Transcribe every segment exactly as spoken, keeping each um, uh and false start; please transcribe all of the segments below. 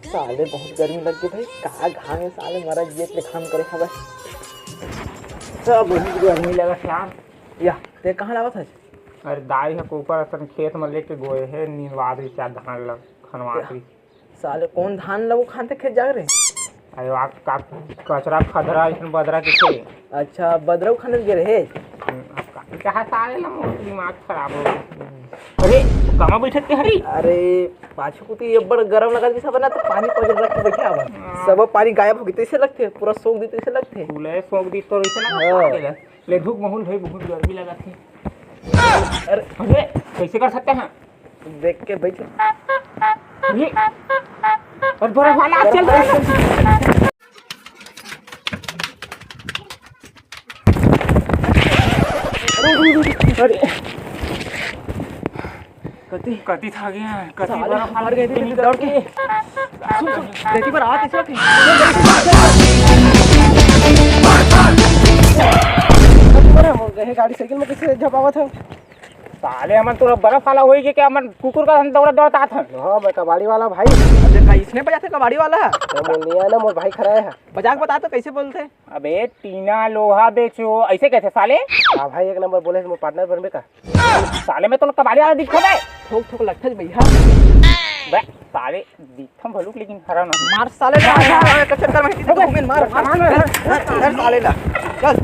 साले बहुत गर्मी लग गे भाई, का घाम हे साले, मरा जियत ले घाम करे हवय। सब बहुत गर्मी लगत हे यार। या, ते कहाँ लावत हस? अरे दाई ह कोपर असन खेत म लेके गोए हे, निंदवा दे चार धान ल खनवा के। साले कौन धान ल वो खान ते खेत जाग रे? अरे वाह, का कचरा खदरा अइसन बदरा किथे। अच्छा, बदरा खाने गे रहे? हम्म, अब का कहा साले ना, मोर दिमाग खराब हो गया। अरे, कहाँ बैठत के हरी? अरे, पाछू कुती अब्बड़ गरम लगत कि सब ना, तो पानी पकड़ रख के बैठे हवन। हाँ। सब पानी गायब हो गई, तैसे लगथे, पूरा सोख दी, तैसे लगथे। फूले सोख दी तो ऐसे ना हाँ। ले धूप महूल भाई, बहुत गर्मी लगत हे। अरे, अरे, कैसे कर सकते हैं? देख के बैठ। अरे, अरे, बड़ा वाला, चल, चल, चल। अरे, अरे, अरे। कति? कति था गया, कति साले, बड़ा मर गए थे, दौड़ के। सुन, सुन, गलती पर आ, कैसे रखे? अरे, हो गए, गाड़ी साइकिल में कैसे झपावा था? साले, हमन तो बर्फ वाला होई के क्या, हमन कुकुर का हम दौड़ा दौड़त आत हन। हाँ, मैं कबाड़ी वाला भाई। अबे, का इसने बजाते कबाड़ी वाला? तो बोल लिया ना, मोर भाई खड़ा है। बजा के बता तो, कैसे बोलते? अबे, टीना लोहा बेचो, ऐसे कैसे साले? हाँ भाई, एक नंबर बोले, मोर पार्टनर बनबे का? साले, मैं तो कबाड़ी वाला दिखा बे। ठोक ठोक लगता है भैया। बे, साले, दिखम भलुक, लेकिन हरा नहीं। मार साले ला, ला, ला, कचर कर, मैं घूमे, मार, मार, मार, मार, मार साले ला। चल।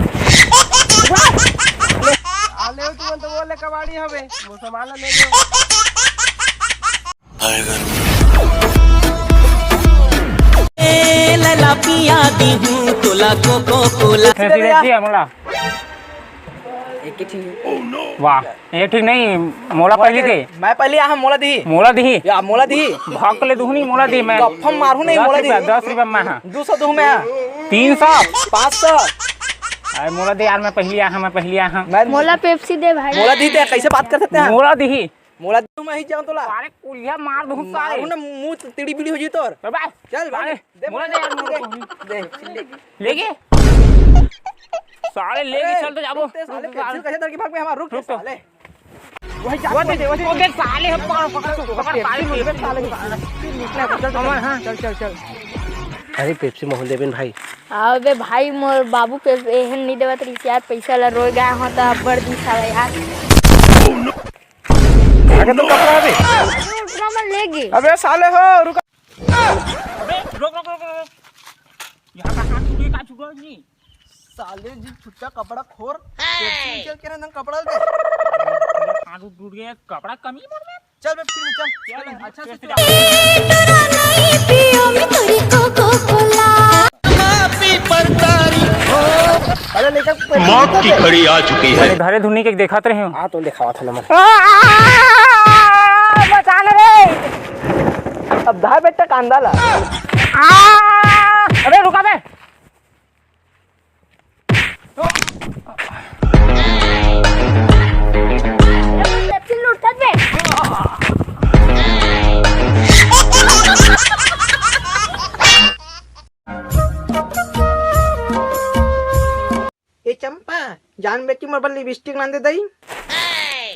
आले हो तुमन तो बोले कबाड़ी हवे, वो सामान ला ले लो। ए लला पिया दी हूँ तोला कोको कोला। कैसी रहती है मोला? एक ही ठीक। वाह, ये ठीक नहीं, मोला पहली दे। मैं पहली आहा, मोला दी। मोला दी। या, मोला दी। भाग ले दुहनी, मोला दी मैं। गप्पम मारू नहीं, दस मोला दी। रुपया, दस रुपया में, हाँ। दो सौ दूँ मैं। तीन सौ। पाँच सौ। अरे मोला दे यार, मैं पहली आहा, मैं पहली आहा। मैं मोला पेप्सी दे भाई। मोला दी ते, कैसे बात कर सकते हैं? मोला दी। मोला दे, मैं ही जाऊँ तोला। अरे कुलिया मार दूँ सारे। मारू ना, मुंह तिड़ी बिड़ी हो जी तोर। अबे, चल भाई, अरे, दे मोला दे यार, मोला दे। दे, ले। लेके? साले लेके अरे, चल तो जाबो। रुक ते साले, रुक ते पेप्सी साले। कैसे धर के भाग में हमारा, रुक ते रुक तो। साले। वही जा, वो दे दे, वो दे। ओके, साले हम पकड़, पकड़, पकड़, पकड़, साले, पेप्सी, पेप्सी, साले। चल, चल, हाँ, हाँ। चल, चल, चल। अरे पेप्सी महूँ देबे न भाई। अबे भाई, मोर बाबू पेप्सी एहन नहीं देवत रहिस यार, पैसा ला रोए गया हो तो अब्बड़ दी साला यार। अबे तो कपड़ा दे। अबे उल्टा मन ले गे। अबे साले हो, रुक। अबे, रुक, रुक, रुक, रुक। यहाँ का हाथ छुए, का छुआ नहीं? साले जी, छुट्टा कपड़ा खोर। पेप्सी उछल के ना, नंग कपड़ा दे। हाथ टूट गया, कपड़ा कमी मोर में। चल बे, फिर चल। चल, अच्छा से चल। अरे लेकर मौत की घड़ी आ चुकी है। अरे घरे धुनी के देखत रहे हो। हाँ, तो दिखावा था नंबर। आ, आ, आ, बचा न रे। अब धार बेटा कांदा ला। आ, अबे रुका बे। पेप्सी लूटत बे। ए चंपा, जान बेटी मोर बर लिपस्टिक लान दे दई।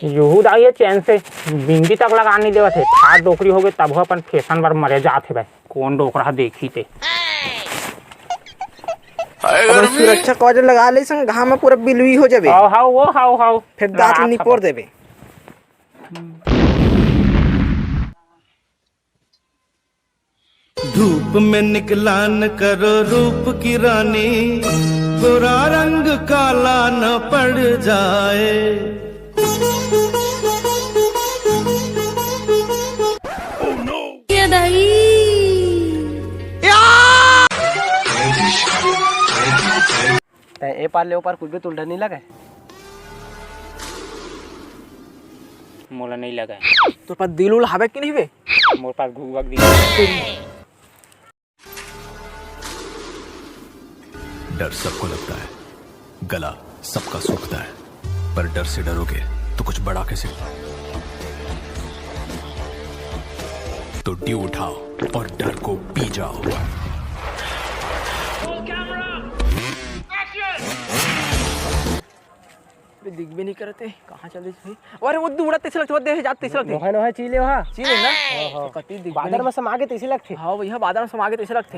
यहू दाई ये चैन से बिंदी तक लगा नहीं देवत हे। ठार डोकरी हो गए तब अपन फैशन बर मरे जात हे भाई। कौन डोकरा देखी ते। अपन सुरक्षा कवच लगा ले संग घाम में पूरा बिलवी हो जाबे। हाव, हाव, वो हाव, हाव। फिर दांत लगा निपोर देबे। धूप में निकला न करो रूप की रानी, गोरा रंग काला न पड़ जाए। ये दही। तैं ए पार ले ओ पार कुछ भी तुलडर नहीं लगे। मोला नहीं लगे। तोर पास दिल उल हावे कि नहीं बे? मोर पास घुघुआ के दिल। डर सबको लगता है, गला सबका सूखता है, पर डर से डरोगे तो कुछ बड़ा कैसे? तो ड्यू उठाओ और डर को पी जाओ। दिखबे नहीं करते, कहाँ चल रही भाई? अरे वो दे उड़त तइसे लगथे, वो दे जात तइसे लगथे। नोहे नोहे चीले वहाँ। चीले ना? हाँ, हाँ। कति दिखबे बादर नहीं। में समा के तइसे लगथे। हाँ भैया, बादर में समा के तइसे लगथे।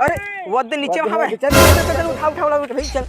अरे वो दे नीचे वो दे वहाँ में। चल, चल, चल, चल, उठा, उठा, उठा, उठा, भाई, चल।